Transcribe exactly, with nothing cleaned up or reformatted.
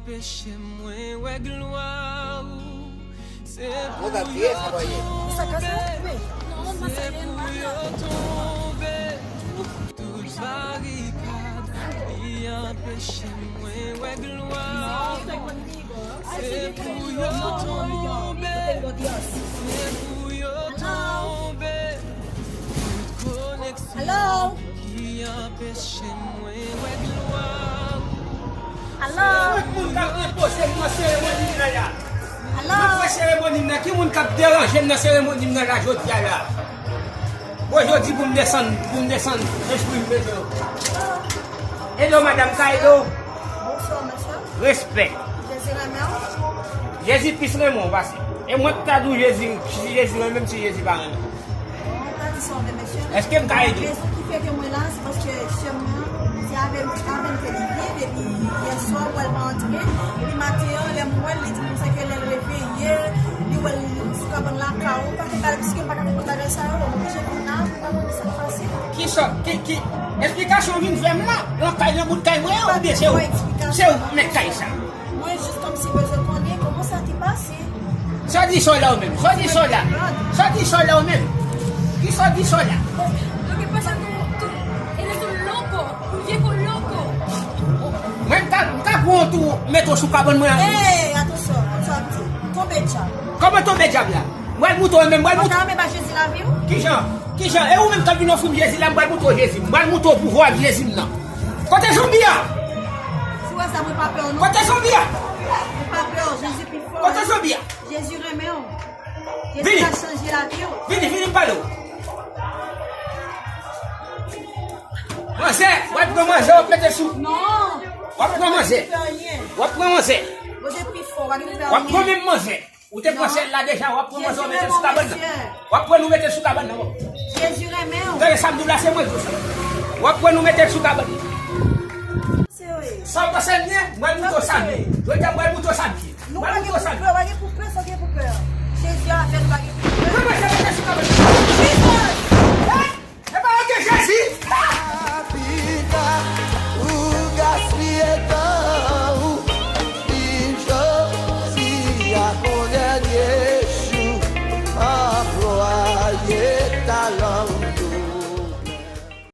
Peche mwen wè glwa ou. Se pou yo tonbe. Se pou yo tonbe. Tout barikad ki anpeche mwen wè glwa ou. Se pou yo tonbe. Se pou yo tonbe. Tout koneksyon ki anpeche mwen wè glwa ou. Alo. Ki moun k ap enpoze m nan seremoni m nan la? Alo. Mwen fè seremoni m nan, ki moun k ap deranje m nan seremoni m nan la jodi a la? Bon, jodi pou m desann, pou m desann espri m bezwen. Hello, madam, ka ede w? Bonswa, mesye. Respè. Jezi renmen w. Jezi plis renmen w pase. E mwen ki ta di w Jezi, si Jezi renmen m, si Jezi pa renmen m. Bon, pa di sa, men mesye. Èske m ka ede w? Rezon ki fè ke mwen la, se paske sè m nan, se avè m, avè m ke li viv, epi yè swa, m wè l pa antre, epi maten an, lè m wè l, li di m konsa ke lè l reveye, li wè l sou kabann lakay ou, pa te pale, piske m pa ka konprann bagay sa yo, m oblije vin la, pou m ka konn sa k pase. Kisa, ki, ki, esplikasyon w vin fè m la, nan kay, nan bout kay mwen an, oubyen se ou, se ou k mèt kay sa? Mwen jis kòmsi bezwen konnen kòman sa te pase. Sa w di sa w la ou menm? Sa w di sa w la? Sa w di sa w la ou menm? Kisa w di sa w la? Lo que pasa con tú, eres un loco, un viejo loco. Mwen m ka, m ka pran yon tou mete w sou kabann mwen an. Ey, atansyon, atansyon, ap di. Tonbe dyab. Kòman tonbe dyab la? M pral moutre w menm, m pral moutre w. Ou ta renmen ba Jezi lavi w? Kijan? Kijan? E ou menm k ap vin ofri m Jezi la, m pral moutre w Jezi m. M pral moutre w pouvwa Jezi m nan. Kote zonbi a? Si w wè sa, mwen pa pè w non. Kote zonbi a? Mwen pa pè w, Jezi pi fò. Kote zonbi a? Jezi renmen w. Jezi ka chanje lavi w. Vini, vini m pale w. Manzè, w ap pran manzè, w ap mete sou. Non. W ap pran manzè. W ap pran manzè. Bondye pi fò, w ap pran menm manzè. Ou te pran sèl la deja, w ap pran manzè, w mete l sou kabann nan. W ap pran, nou mete l sou kabann nan, bon. Jezi renmen w. Tande sa m di w la, se mwen k di w sa. W ap pran, nou mete l sou kabann nan. Sa w panse l byen? M pral moutre w sa l ye. Jodi a, m pral moutre w sa l ye. M pral moutre w sa l ye.